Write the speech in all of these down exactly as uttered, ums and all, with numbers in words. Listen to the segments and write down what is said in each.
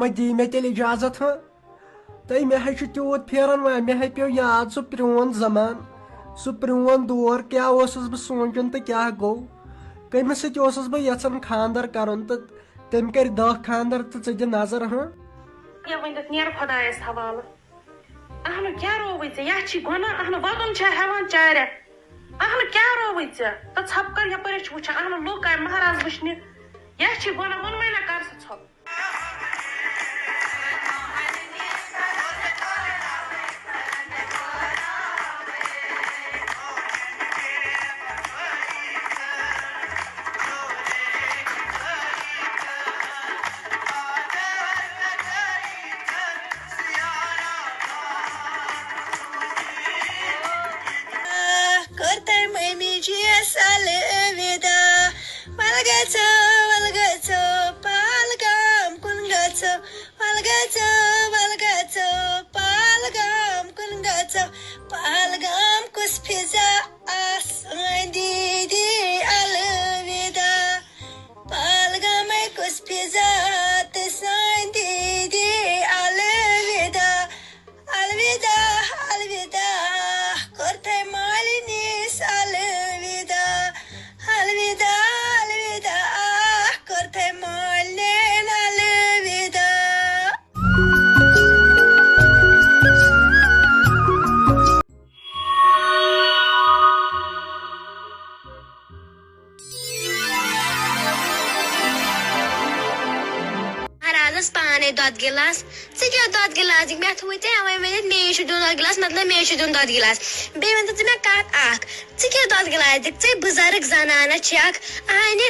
وۄنۍ دی مےٚ تیٚلہِ اجازت، ہاں؟ تہٕ مےٚ حظ چھُ تیوٗت پھیران وۄنۍ، مےٚ حظ پیوٚو یاد سُہ پرٛون زمان، سُہ پرٛون دور، کیٛاہ اوسُس بہٕ سونٛچان تہٕ کیٛاہ گوٚو۔ کٔمِس سۭتۍ اوسُس بہٕ یژھان خانٛدر کرُن تہٕ تٔمۍ کٔرۍ دَہ خانٛدر تہٕ ژٕ دِ نظر، ہاں؟ یہِ ؤنِتھ نیر خۄدایس حوالہٕ۔ اہنُو کیٛاہ رووُے ژےٚ؟ یَتھ چھی گۄناہ، اہنُو وَدُن چھا ہٮ۪وان چارٮ۪تھ؟ اہنُو کیٛاہ رووُے ژےٚ؟ تہٕ ژھۄپہٕ کر یَپٲرۍ، أسۍ چھِ وٕچھان، اہنُو لُکھ آے مہراز وٕچھنہِ۔ یَتھ چھی گۄناہ، ووٚنمَے نہ کر سُہ ژھۄپہٕ۔ کوٚر تٔمۍ مٔمی جِیَس الوداع۔ وَلہٕ گژھو، وَلہٕ گژھو، پہلگام کُن گژھو۔ وَلہٕ گژھو، وَلہٕ گژھو، پہلگام کُن گژھو۔ پہلگام کُس فضا آسہٕ سٲنۍ دیٖدی الوداع۔ پہلگامے کُس فضا تہٕ سٲنۍ دیٖدی الوداع۔ الوداع، الوداع، کوٚر تٔمۍ مالِنِس الوداع۔ الوداع، الوداع، کوٚر تٔمۍ مالِنٮ۪ن الوداع۔ مہرازس پانے دۄدٕ گِلاس۔ ژٕ کیٛاہ دۄدٕ گِلاس دِکھ؟ مےٚ تھوٚوُے ژےٚ اَوَے ؤنِتھ، مے چھُ دیُن دۄدٕ گِلاس، مطلب، مے چھُ دیُن دۄدٕ گِلاس۔ بیٚیہِ وَن تہٕ ژٕ مےٚ کَتھ اَکھ، ژٕ کیٛاہ دۄدٕ گِلاس دِکھ؟ ژٕے بُزرٕگ زنانہ چھَکھ، اَہنہِ،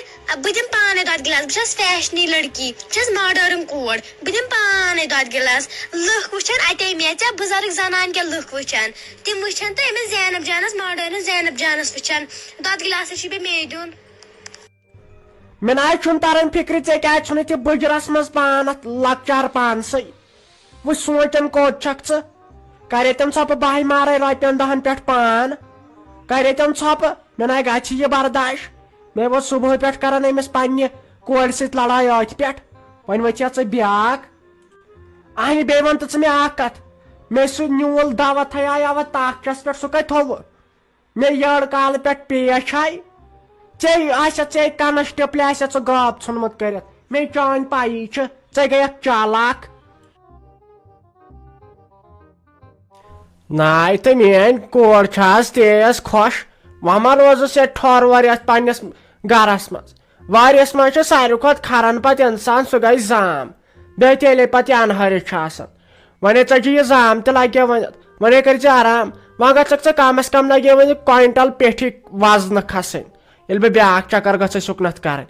بہٕ دِمہٕ پانے دۄدٕ گِلاس، بہٕ چھَس فیشنی لڑکی، بہٕ چھَس ماڈٲرٕن کوٗر، بہٕ دِمہٕ پانے دۄدٕ گِلاس۔ لُکھ وٕچھَن اَتے مےٚ، ژےٚ بُزرٕگ زنان کیٛاہ لُکھ وٕچھَن؟ تِم وٕچھَن تہٕ أمِس زینب جانَس، ماڈٲرٕن زینب جانَس وٕچھَن۔ دۄدٕ گِلاسَس چھُے بیٚیہِ مے دیُن۔ مےٚ نہ حظ چھُنہٕ تران فِکرِ، ژےٚ کیٛازِ چھُنہٕ تہِ بٕجرَس منٛز پان اَتھ لۄکچار پانسٕے؟ وۄنۍ سونٛچان کوٚت چھَکھ ژٕ؟ کَرے تٔمۍ ژھۄپہٕ بَہہِ مارے رۄپیَن دَہَن پٮ۪ٹھ پان۔ کَرے تٔمۍ ژھۄپہٕ، مےٚ نہ گژھِ یہِ برداش۔ مےٚ ووٚن صُبحٲے پٮ۪ٹھ کران أمِس پنٛنہِ کورِ سۭتۍ لڑاے أتھۍ پٮ۪ٹھ۔ وۄنۍ ؤژھیا ژٕ بیٛاکھ؟ اَہنہِ، بیٚیہِ وَن تہٕ ژٕ مےٚ اَکھ کَتھ۔ مےٚ سُہ نیوٗل دوا تھَیایاوا تَتھ چَس پٮ۪ٹھ، سُہ کَتہِ تھوٚوُ؟ مےٚ یٔڑ کالہٕ پٮ۪ٹھ پیش آے، ژےٚ آسیا، ژےٚ کَنَس ٹِپلہِ آسیا ژٕ غٲب ژھُنمُت کٔرِتھ؟ مےٚ چٲنۍ پَیی چھِ، ژےٚ گٔیَکھ چالاک۔ ناے تہٕ میٲنۍ کور چھِ آز تیز خۄش۔ وۄنۍ ما روزُس ییٚتہِ ٹھوٚر وۄر یَتھ پننِس گرس منٛز؟ وارِیَس منٛز چھُ ساروی کھۄتہٕ کھران پتہٕ انسان، سُہ گژھِ زام۔ بیٚیہِ تیٚلے پتہٕ یہِ انہٲرِتھ چھُ آسان۔ وۄنۍ ژےٚ چھُ یہِ زام تہِ لگہِ وۄنۍ، وۄنۍ کٔرۍ زِ آرام۔ وۄنۍ گژھکھ ژٕ کم از کم لگہِ وۄنۍ کوینٹل پیٹھی وزنہٕ کھسٕنۍ، ییٚلہِ بہٕ بیاکھ چکر گژھٕ سُکنتھ کرٕنۍ۔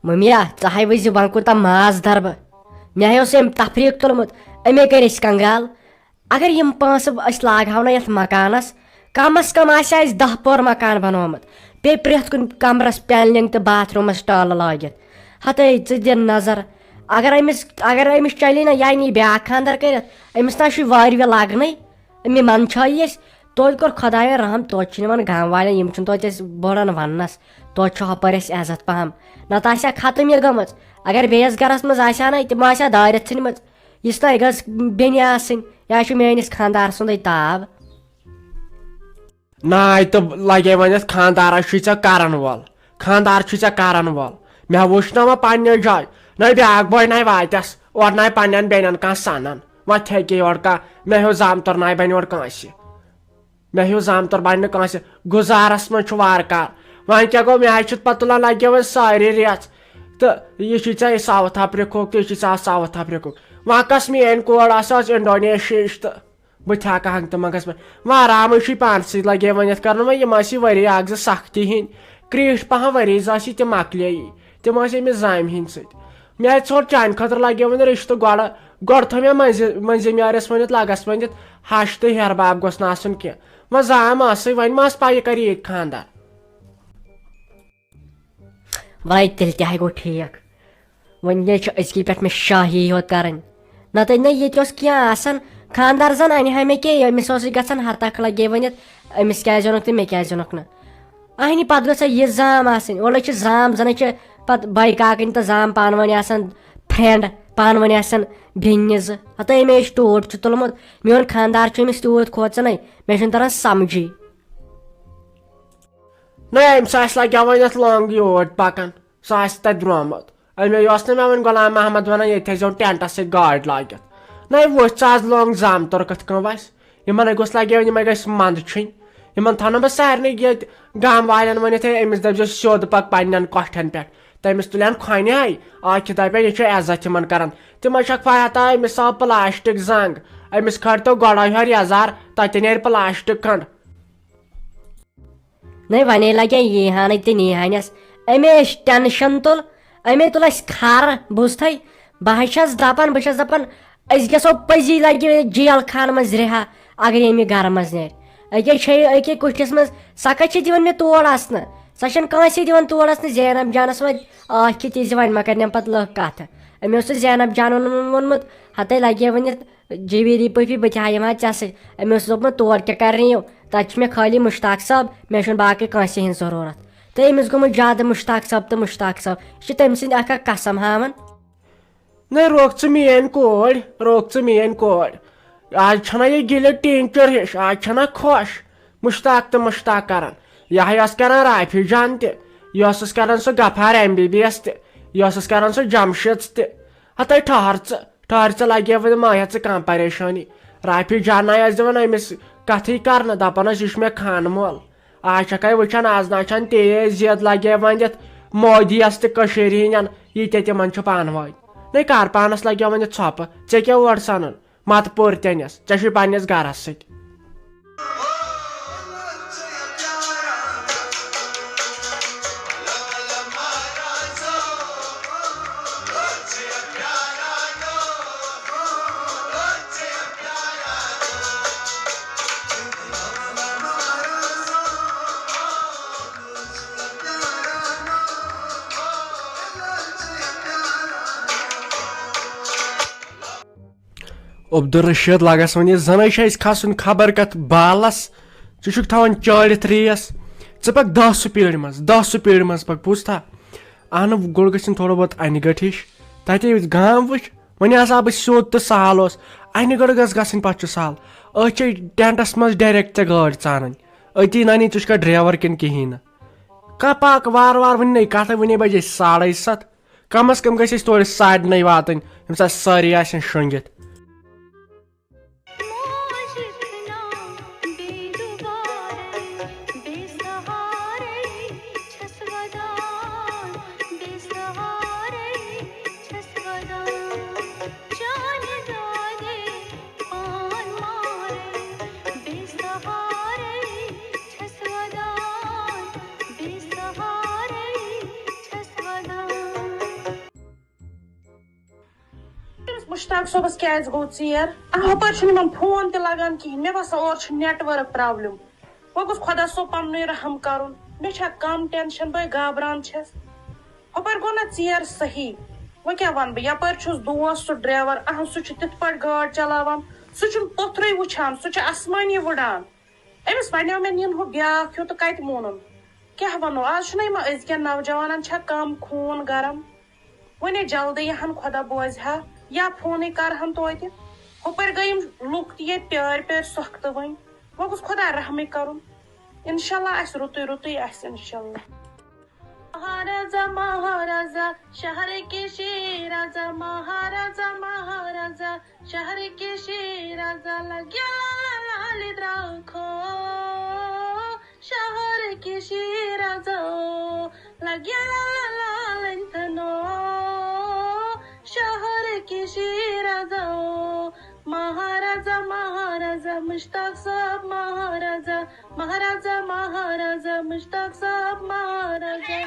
مٔمیا، ژٕ ہاے وٕچھ زِ وۄنۍ کوٗتاہ ماز دَرٕ بہٕ۔ مےٚ ہاے اوس أمۍ تفریٖق تُلمُت، أمے کٔرۍ أسۍ کنگال۔ اگر یِم پونٛسہٕ أسۍ لاگہاو نہ یَتھ مکانَس، کم از کم آسہِ ہا اَسہِ دَہ پور مکان بنومُت۔ بیٚیہِ پرٛٮ۪تھ کُنہِ کمرَس پینلِنٛگ تہٕ باتھ روٗمَس ٹٲلہٕ لٲگِتھ۔ ہَتٲے، ژٕ دِ نظر۔ اگر أمِس، اگر أمِس چلی نہ، یہِ نی بیٛاکھ خانٛدر کٔرِتھ، أمِس نہ چھُے وارِ وِ لگنٕے۔ أمی منٛدچھٲیی أسۍ۔ توتہِ کوٚر خۄدایَن رحم، توتہِ چھِنہٕ یِمَن گام والٮ۪ن، یِم چھِنہٕ توتہِ اَسہِ بوٚڑَن وَننَس۔ توتہِ چھُ ہُپٲرۍ اَسہِ عزت پَہَم۔ نَتہٕ آسہِ ہا ختم یہِ گٔمٕژ۔ اگر بیٚیِس گَرَس منٛز آسہِ ہا نہ، تِم آسہِ ہا دٲرِتھ ژھٕنمٕژ۔ یِژھ نہ گٔژھ بیٚنہِ آسٕنۍ۔ یہِ ہا چھُ میٛٲنِس خانٛدار سُنٛدُے تاب۔ ناے تہٕ لگے وۄنۍ یتھ خانٛدارس چھُے ژےٚ کرن وول، خانٛدار چھُے ژےٚ کرن وول۔ مےٚ وُچھ نہ وۄنۍ پننہِ جایہِ، نہ بیاکھ بوے نہ واتٮ۪س اورٕ، نہ پننٮ۪ن بیٚنٮ۪ن کانٛہہ سنان۔ وۄنۍ تھیٚکے یورٕ کانٛہہ، مےٚ ہیوٚو زامتُر ناے بنہِ اورٕ کٲنٛسہِ۔ مےٚ ہیوٚو زامتُر بنہِ نہٕ کٲنٛسہِ۔ گُزارس منٛز چھُ وارٕ کار۔ وۄنۍ کیٛاہ گوٚو، مےٚ حظ چھُ پتہٕ تُلان لگے وۄنۍ سارے ریژھ۔ تہٕ یہِ چھُے ژےٚ ساوتھ افریقہُک، تہٕ یہِ چھُے ژےٚ ساوتھ افریقہُک۔ وۄنۍ کۄس میٲنۍ کور آسہِ آز انڈونیشیاہٕچ تہٕ بہٕ تہِ ہا کہنگ تہٕ منٛگس پٮ۪ٹھ۔ وۄنۍ آرامٕے چھُے پانسٕے لگے وۄنۍ یتھ کرُن۔ وۄنۍ یِم ٲسی ؤری اکھ زٕ سختی ہِنٛدۍ، کرٛیٖٹھۍ پہم ؤری زٕ ٲسی تِم مۄکلییی۔ تِم ٲسۍ أمِس زامہِ ہِنٛدۍ سۭتۍ۔ مےٚ ژھوٚٹ چانہِ خٲطرٕ لگے وۄنۍ رشتہٕ گۄڈٕ، گۄڈٕ تھوٚو مےٚ مٔنٛزِ، مٔنٛزِم یارس ؤنِتھ لگس ؤنِتھ ہش تہٕ ہیرٕ باب گوٚژھ نہٕ آسُن کینٛہہ۔ وۄنۍ زام ٲسٕے، وۄنۍ ما ٲس پَیہِ یہِ کرِ ییٚتہِ خانٛدر۔ وَلَے تیٚلہِ تہِ ہَے گوٚو ٹھیٖک۔ وۄنۍ یے چھُ أزکی پٮ۪ٹھ مےٚ شاہی یوت کَرٕنۍ۔ نَتہٕ نہ ییٚتہِ اوس کینٛہہ آسان، خانٛدار زَن اَنہِ ہا مےٚ کینٛہہ، أمِس اوسُے گژھان ہَتَکھ لَگے ؤنِتھ، أمِس کیٛازِ اوٚنُکھ تہٕ مےٚ کیٛازِ اوٚنُکھ نہٕ۔ اَہنہِ پَتہٕ گوٚژھ ہا یہِ زام آسٕنۍ، اورٕ چھِ زام زَن چھِ پتہٕ بٲے کاکٕنۍ تہٕ زام پانہٕ ؤنۍ آسان فرینڈ، پانہٕ ؤنۍ آسان بیٚنہِ زٕ۔ ہتہٕ أمۍ أسۍ ٹوٹھ چھُ تُلمُت، میون خانٛدار چھُ أمِس تیوٗت کھوژان، مےٚ چھُنہٕ تران سمجھی۔ نہ، أمِس آسہِ لگیٛاوان یتھ لانٛگ یوٗرۍ پکان، سُہ آسہِ تتہِ درٛامُت۔ أمۍ یہِ اوس نہٕ مےٚ وۄنۍ غلام محمد ونان، ییٚتہِ تھٲیزیو ٹینٹس سۭتۍ گاڈ لٲگِتھ۔ نہ، وٕچھ ژٕ آز لانٛگ زامتُر کِتھ کٔنۍ وسہِ۔ یِمن ہے گوٚژھ لگہِ وۄنۍ، یِمے گٔژھۍ منٛدٕ چھُنۍ۔ یِمن تھاونہٕ بہٕ سارنٕے ییٚتہِ گام والٮ۪ن ؤنِتھ، ہے، أمِس دٔپۍزیو سیوٚد پکھ پننٮ۪ن کۄٹھٮ۪ن پٮ۪ٹھ۔ تٔمِس تُلن کھۄنہِ ہے۔ آ خداے پٮ۪ٹھ، یہِ چھُ عزت یِمن کران۔ تِمن چھکھ پاے ہتا، أمِس آو پلاسٹک زنگ۔ أمِس کھٲرتو گۄڈے ہیوٚر یزار، تتہِ نیرِ پلاسٹک کنڈ۔ نَے وَنے لَگے یی ہانَے تہٕ نی ہانٮ۪س۔ أمے أسۍ ٹٮ۪نشَن تُل، أمے تُل اَسہِ کھَر، بوٗزتھَے؟ بہٕ حظ چھَس دَپان، بہٕ چھَس دَپان، أسۍ گژھو پٔزی لَگہِ جیل خانہٕ منٛز رِہا، اگر ییٚمہِ گَرٕ منٛز نیرِ۔ أکے چھے، أکے کُٹھِس منٛز، سۄ کَتہِ چھِ دِوان مےٚ تور اَژنہٕ؟ سۄ چھَنہٕ کٲنٛسے دِوان تور اَژنہٕ۔ زینب جانَس وۄنۍ آکھ کہِ تِژِ وۄنۍ ما کَرنٮ۪م پَتہٕ لٔکھ کَتھٕ۔ أمۍ اوس سُہ زینب جانَن ووٚنمُت، ہَتَے لَگہِ وٕنہِ جیٖوی ریٖپٲفی، بہٕ تہِ ہا یِمہٕ ہا ژےٚ سۭتۍ۔ أمۍ اوس دوٚپمُت، تور کیٛاہ کَرنہِ یِو؟ تَتہِ چھُ مےٚ خٲلی مُشتاق صٲب، مےٚ چھُنہٕ باقٕے کٲنٛسہِ ہِنٛز ضروٗرت۔ تہٕ أمِس گوٚمُت زیادٕ مُشتاق صٲب تہٕ مُشتاق صٲب۔ یہِ چھِ تٔمۍ سٕنٛدۍ اَکھ اَکھ قسم ہاوان۔ نَے، روٚک ژٕ میٛٲنۍ کورِ، روٚک ژٕ میٛٲنۍ کورِ۔ آز چھَنا یہِ گِلہِ ٹیٖنچر ہِش، آز چھَنا خۄش مُشتاق تہٕ مُشتاق کَران۔ یہِ ہا ٲس کَران رافی جان تہِ، یہِ ٲسٕس کَران سُہ غفار ایم بی بی ایس تہِ، یہِ ٲسٕس کَران سُہ جمشیٖد تہِ۔ ہَتَے ٹھہر ژٕ، ٹھہر ژٕ، لگے وۄنۍ، ما ہیٚہ ژٕ کانٛہہ پریشٲنی۔ رافی جان نَے ٲسۍ دِوان أمِس کَتھٕے کرنہٕ، دَپان ٲسۍ، یہِ چھُ مےٚ خانہٕ مول۔ آز چھَکھَے وٕچھان، آز نہ چھَنہٕ تیز زید لگے وۄنۍ یَتھ مودیَس تہٕ کٔشیٖرِ ہِنٛدٮ۪ن، یہِ تہِ تِمَن چھُ پانہٕ وٲنۍ۔ نَے کر پانَس لگے وۄنۍ یَتھ ژھۄپہٕ، ژےٚ کیٛاہ اورٕ سَنُن؟ مَتہٕ پوٚر تٔمِس، ژےٚ چھُے پنٛنِس گَرَس سۭتۍ۔ عبدالرشید لگس وۄنۍ، زَنَے چھِ اَسہِ کھسُن خبر کَتھ بالَس۔ ژٕ چھُکھ تھاوان چٲڑِتھ ریس۔ ژٕ پَکھ دَہ سپیٖڈِ منٛز، دَہ سپیٖڈِ منٛز پَکھ، بوٗزتھا؟ اہنُو، گۄڈٕ گٔژھِنۍ تھوڑا بہت اَنہِ گٔٹۍ ہِش۔ تَتہِ یُس گام وٕچھ، وۄنۍ ہسا بہٕ سیوٚد تہٕ سہل اوس۔ اَنہِ گٔٹۍ گٔژھ گژھٕنۍ، پَتہٕ چھُ سہل۔ أتھۍ چھِ ٹٮ۪نٹَس منٛز ڈایریکٹ ژےٚ گٲڑۍ ژانٕنۍ۔ أتی نَنی ژٕ چھُکھا ڈرٛیوَر کِنہٕ کِہیٖنۍ نہٕ۔ کانٛہہ پَکھ وارٕ وارٕ، وٕنہِ نَے کَتھٕے، وٕنے بجے ساڑَے سَتھ۔ کم از کم گژھِ اَسہِ تورٕ ساڑِ نَیہِ واتٕنۍ، ییٚمہِ ساتہٕ سٲری آسن شۄنٛگِتھ۔ موج تھنا بے دوبارے، بے سہارے چھس ودان، بے سہارے چھس ودان۔ چانہِ دادے پان مارے، بے سہارے چھس ودان، بے سہارے چھس ودان۔ تٔمِس مُشتاق صٲبَس کیٛازِ گوٚو ژیر؟ آ، ہُپٲرۍ چھُنہٕ یِمَن فون تہِ لَگان کِہیٖنۍ۔ مےٚ باسان، اورٕ چھُ network problem۔ وۄنۍ گوٚژھ خۄدا صٲب پَننُے رحم کَرُن۔ مےٚ چھا کَم ٹٮ۪نشَن، بہٕ گابران چھَس۔ ہُپٲرۍ گوٚو نہ ژیر صحیح۔ وۄنۍ کیٛاہ وَنہٕ بہٕ؟ یَپٲرۍ چھُس دوس سُہ ڈرٛیوَر، اَہَن، سُہ چھُ تِتھ پٲٹھۍ گٲڑۍ چَلاوان، سُہ چھُنہٕ پوٚتھرُے وٕچھان، سُہ چھُ اَسمٲنی وٕڑان۔ أمِس وَنیو مےٚ، نِن ہُہ بیٛاکھ ہیوٗ تہٕ کَتہِ مونُن؟ کیٛاہ وَنو، آز چھُنہ یِمَن أزکٮ۪ن نوجوانَن چھا کَم خوٗن گرم؟ وۄنۍ ہے جلدی یِہَن خۄدا بوزِ ہا، یا فونٕے کَرٕہَن توتہِ۔ ہُپٲرۍ گٔے یِم لُکھ تہِ ییٚتہِ پیٛارۍ پیٛارۍ سۄکھتہٕ وۄنۍ۔ وۄنۍ گوٚژھ خۄدا رحمٕے کَرُن۔ اِنشاءاللہ آسہِ رُتُے رُتُے آسہِ اِنشاءاللہ۔ مہارازا، مہارازا، شہر کے شیر آزا، مہارازا، مہارازا، شہر کے شیر آزا، لگیا لالا لال درخو۔ شہر کے شیر آزا، لگیا لالا لال انتنو۔ شہر کے شیر آزا، مہارازا، مہارازا، مشتاق صٲب، مہارازا، مہارازا، مہارازا، مشتاق صٲب، مہارازا۔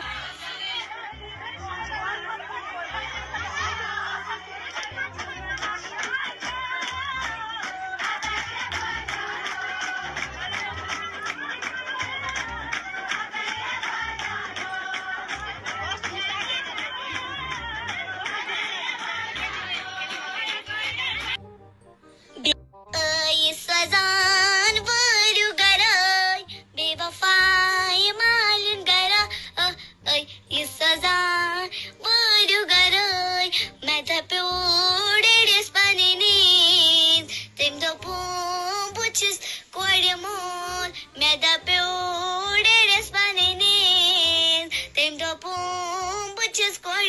ٲے سوزان وٲرِو گرے، بے وفایہِ مالِن گرا۔ ٲ، ٲے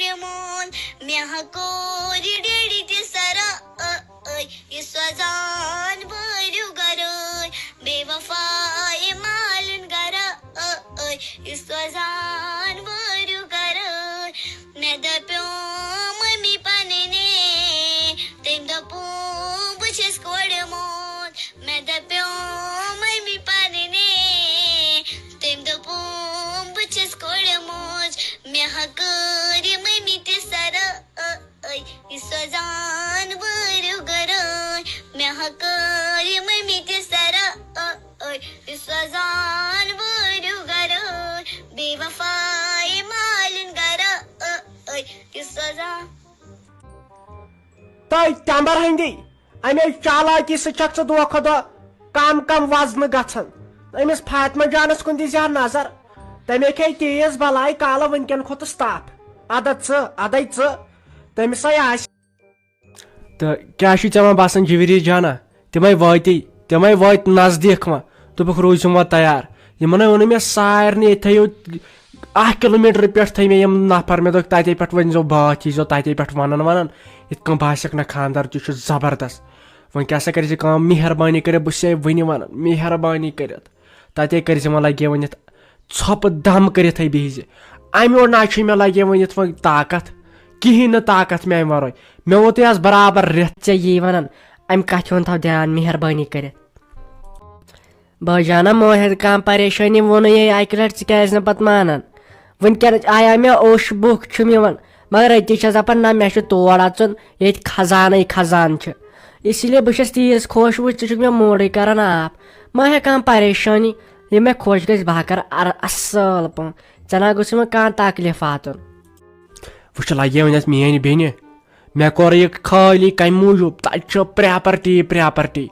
مون۔ مےٚ ہا کوٚر یہِ ڈیڈی تہِ سرٲے، یہِ سوزان وٲرِو گرٲے۔ بے وفا یہِ مالِن گرٲے، یہِ سوزان وٲرِو گرٲے۔ مےٚ دپیو ممی پننہِ، تٔمۍ دوٚپُن بہٕ چھَس کورِ موج۔ مےٚ دپیو ممی پننہِ، تٔمۍ دوٚپُن بہٕ چھَس کورِ موج۔ مےٚ ہا کٔر یہِ ممی تہِ سرٲے، یہِ سوزان وٲرِو گرٲے۔ مےٚ ہا کٔر یہِ ممی تہِ سرٲے، یہِ سوزان وٲرِو گرٲے۔ بے وفا یہِ مالِن گرٲے، یہِ سوزان۔ تہٕ تمبر ہندی امے چالاکی سۭتۍ چھکھ ژٕ دۄہ کھۄتہٕ دۄہ کم کم وزنہٕ گژھان۔ أمِس فاطمہ جانس کُن دِی زِ ہا نظر، تٔمۍ کھے تیز بلاے کالہٕ وٕنکٮ۪ن کھوٚتُس تپھ۔ ادٕ ژٕ، ادے ژٕ، تٔمِس ہے آسہِ۔ تہٕ کیٛاہ چھُے ژےٚ وۄنۍ باسان جویریٖر جانا؟ تِمے وٲتی، تِمے وٲتۍ نزدیٖک وۄنۍ۔ دوٚپُکھ روٗزِو وۄنۍ تیار۔ یِمن ہے ووٚنُے مےٚ سارنٕے، ییٚتہِ تھٲیِو اکھ کِلوٗ میٖٹر پٮ۪ٹھ تھٲے مےٚ یِم نفر۔ مےٚ دوٚپ تَتے پٮ۪ٹھ ؤنۍزیو باتھ، ییٖزیو تَتے پٮ۪ٹھ وَنان وَنان۔ یِتھ کٔنۍ باسٮ۪کھ نہ خانٛدر تہِ چھُ زبردست۔ وۄنۍ کیٛاہ سا کٔرۍ زِ کٲم، مہربٲنی کٔرِتھ، بہٕ چھُسے وٕنہِ وَنان، مہربٲنی کٔرِتھ۔ تَتے کٔرۍ زِ وۄنۍ لگے وۄنۍ یَتھ ژھۄپہٕ دم کٔرِتھٕے بِہزِ۔ اَمہِ یورٕ نہ چھُے مےٚ لگے وۄنۍ یَتھ وۄنۍ طاقت، کِہیٖنۍ نہٕ طاقت مےٚ اَمہِ وَرٲے۔ مےٚ ووٚن تۄہہِ آز برابر رٮ۪تھ۔ ژےٚ یی وَنان، اَمہِ کَتھِ ہُنٛد تھاو دیان مہربٲنی کٔرِتھ۔ بہٕ جانہ مٲہر کانٛہہ پریشٲنی ووٚنُے اَکہِ لٹہِ، ژٕ کیٛازِ نہٕ پتہٕ مانان؟ وٕنکٮ۪ن آیا مےٚ اوٚش بُکھ چھُم یِوان، مگر أتی چھَس دَپان نہ، مےٚ چھُ تور اَژُن، ییٚتہِ خزانَے خزانہٕ چھُ۔ اسی لیے بہٕ چھَس تیٖژ خۄش، وٕچھ ژٕ چھُکھ مےٚ موڈٕے کران آف۔ مہ ہےٚ کانٛہہ پریشٲنی، یہِ مےٚ خۄش گژھِ بہٕ ہا کرٕ ار-، اصٕل پٲٹھۍ، ژےٚ نہ گوٚژھُے وۄنۍ کانٛہہ تکلیف واتُن۔ وٕچھ لگے وۄنۍ اَتھ میٛٲنۍ بیٚنہِ، مےٚ کوٚر یہِ خٲلی کَمہِ موٗجوٗب؟ تَتہِ چھِ پراپرٹی، پراپرٹی۔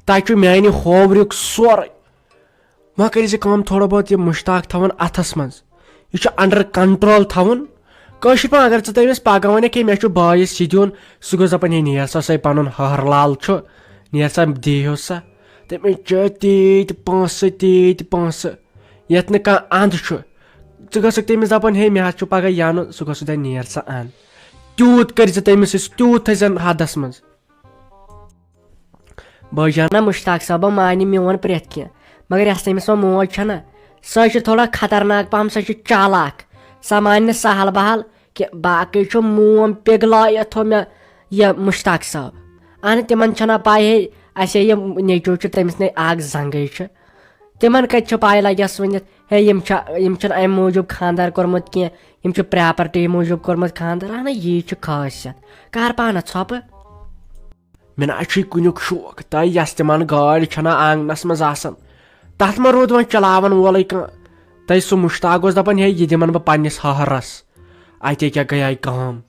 تَتہِ چھُ میٛانہِ ہوورُک سورُے۔ وۄنۍ کٔرۍ زِ کٲم، تھوڑا بہت یہِ مُشتاق تھاوُن اَتھَس منٛز۔ یہِ چھُ under control تھاوُن۔ کٲشِر پٲٹھۍ اگر ژٕ تٔمِس پَگاہ وَنکھ، "ہے، مےٚ چھُ بٲیِس یہِ دیُن"، سُہ گوٚژھ دَپُن، "ہے، نیر سا، سُے پَنُن ہہر لال چھُ، نیر سا، دیٖہُس سا"۔ تٔمِس چھِ تیٖتۍ پونٛسہٕ، تیٖتۍ پونٛسہٕ، یَتھ نہٕ کانٛہہ اَنٛد چھُ۔ ژٕ گژھکھ تٔمِس دَپُن، "ہے، مےٚ حظ چھُ پَگاہ یَنُن"، سُہ گوٚژھ دَپُن، "نیر سا اَن"۔ تیوٗت کٔرۍ زِ تٔمِس أسۍ، تیوٗت تھٲے زٮ۪ن حدَس منٛز۔ بٲے جان، نہ مشتاق صٲبہ مانہِ میون پرٛٮ۪تھ کینٛہہ، مگر یۄس تٔمِس وۄنۍ موج چھےٚ نہ، سۄ چھِ تھوڑا خطرناک پہم، سۄ چھِ چالاک، سۄ مانہِ نہٕ سہل بہل کینٛہہ۔ باقٕے چھُ موم پِگلٲیِتھ تھوٚو مےٚ یہِ مشتاق صٲب۔ اہن، تِمن چھنہ پاے ہے، اسے یہِ نیٚچو چھُ، تٔمِس نے اکھ زنگے چھِ۔ تِمن کتہِ چھِ پاے لگٮ۪س ؤنِتھ ہے، یِم چھا، یِم چھِنہٕ امہِ موٗجوٗب خانٛدر کوٚرمُت کینٛہہ، یِم چھِ پراپرٹی موٗجوٗب کوٚرمُت خانٛدر۔ اہن، یی چھُ خٲصیت۔ کر پانس ژھۄپہٕ۔ مےٚ نہ چھُے کُنیُک شوق، تہٕ یۄس تِمن گٲڑۍ چھنہ آنگنس منٛز آسان، تتھ ما روٗد وۄنۍ چلاون وولٕے کانٛہہ؟ تہٕ سُہ مشتاق اوس دپان، ہے، یہِ دِمن بہٕ پننِس ہہرس، اتے کیٛاہ گٔیے کٲم،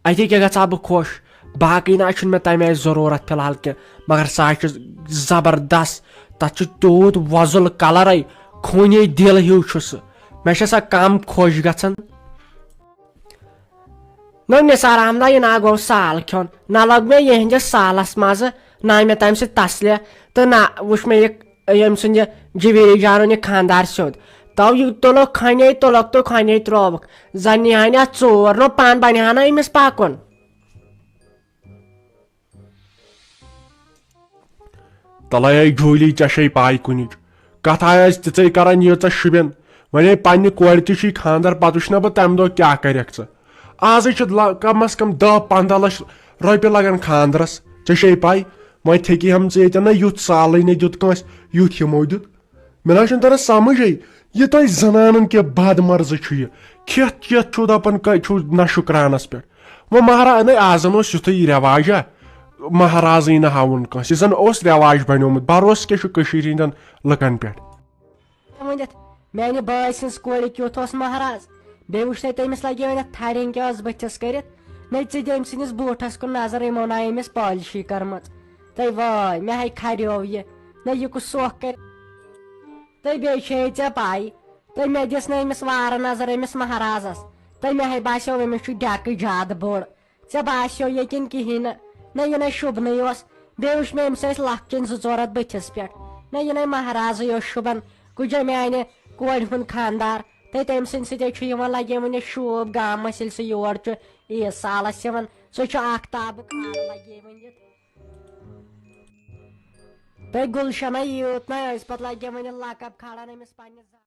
اتے کیٛاہ گژھٕ ہا بہٕ خۄش۔ باقٕے نہ چھُنہٕ مےٚ تمہِ آیہِ ضروٗرت فی الحال کینٛہہ، مگر سُہ حظ چھُ زبردست، تتھ چھُ تیوٗت وۄزُل کلرے، خوٗنے دِل ہیوٗ چھُ سُہ۔ مےٚ چھےٚ سۄ کم خۄش گژھان۔ نہ نثار احمدہ، یہِ نہ گوٚو سال کھیوٚن، نہ لوٚگ مےٚ یِہنٛدِس سالس مزٕ، نہ آے مےٚ تمہِ سۭتۍ تسلہِ، تہٕ نہ وُچھ مےٚ یہِ، ییٚمۍ سُنٛد یہِ جویری جانُن یہِ خانٛدار سیوٚد۔ تو یہِ تُلُکھ کھنے، تُلُکھ تہٕ کھنے ترٛووُکھ۔ زن نِہان اتھ ژور، نو پان بنہِ ہا نہ أمِس پکُن۔ تلے ہے جوٗلی، ژےٚ چھے پاے کُنِچ۔ کتھ آے آز تِژے کران ییٖژاہ شُبٮ۪ن۔ وۄنۍ ہے پننہِ کورِ تہِ چھُے خانٛدر، پتہٕ وٕچھِ نہ بہٕ تمہِ دۄہ کیٛاہ کرکھ ژٕ۔ آزے چھِ لا-، کم از کم دہ پنٛداہ لچھ رۄپیہِ لگان خانٛدرس، ژےٚ چھے پاے۔ وۄنۍ تھیٚکی ہم ژٕ ییٚتٮ۪ن نہ یُتھ سالٕے نہ دیُت کٲنٛسہِ، یُتھ یِمو دیُت۔ مےٚ نہ حظ چھُنہٕ تران سمجھے، یہِ تۄہہِ زنانن کیٛاہ بد مرضہٕ چھُ یہِ۔ کھٮ۪تھ چٮ۪تھ چھُو دپان کتہِ چھُو نہ شُکرانس پٮ۪ٹھ۔ وۄنۍ مہراز، نَے آزن اوس یُتھُے رٮ۪واجا، مہرازٕے نہٕ ہاوُن کٲنٛسہِ، یہِ زن اوس رٮ۪واج بنیومُت۔ بروسہٕ کیٛاہ چھُ کٔشیٖرِ ہٕنٛدٮ۪ن لُکن پٮ۪ٹھ؟ ؤنِتھ، میانہِ بٲے سٕنٛز کورِ کیُتھ اوس مہراز، بیٚیہِ وٕچھ تۄہہِ تٔمِس لگے وۄنۍ اَتھ تھرِ ہٕنٛدۍ کیٛاہ ٲس بٕتھِس کٔرِتھ۔ نَے ژٕ دِ أمۍ سٕنٛدِس بوٗٹھس کُن نظر، یِمو نہ أمِس پالشی کٔرمٕژ۔ تہٕ واے، مےٚ ہے کھریو یہِ، نہ یہِ کُس سۄکھ کرِ۔ تہٕ بیٚیہِ چھے ژےٚ پَے، تہٕ مےٚ دِژ نہٕ أمِس وارٕ نظر أمِس مہرازس، تہٕ مےٚ ہے باسیو أمِس چھُ ڈٮ۪کہٕ زیادٕ بوٚڑ۔ ژےٚ باسیو ییٚتٮ۪ن کِہیٖنۍ نہٕ، نہ یہِ نَے شوٗبنٕے اوس۔ بیٚیہِ وٕچھ مےٚ أمِس ٲسۍ لۄکچٮ۪ن زٕ ژور اَتھ بٕتھِس پٮ۪ٹھ، نہ یہِ نَے مہرازٕے اوس شوٗبان۔ کُجا میانہِ کورِ ہُنٛد خانٛدار۔ ہے، تٔمۍ سٕنٛدِ سۭتۍ چھُ یِوان لگے وۄنۍ شوٗب گامس، ییٚلہِ سُہ یور چھُ عیٖد سالس یِوان۔ سُہ چھُ آختابُک آرٕ لگے وۄنۍ یتھ۔ تہٕ گُلشنہ یوٗت نہ ٲسۍ پتہٕ لگے وۄنۍ لقب کھالان أمِس پننِس۔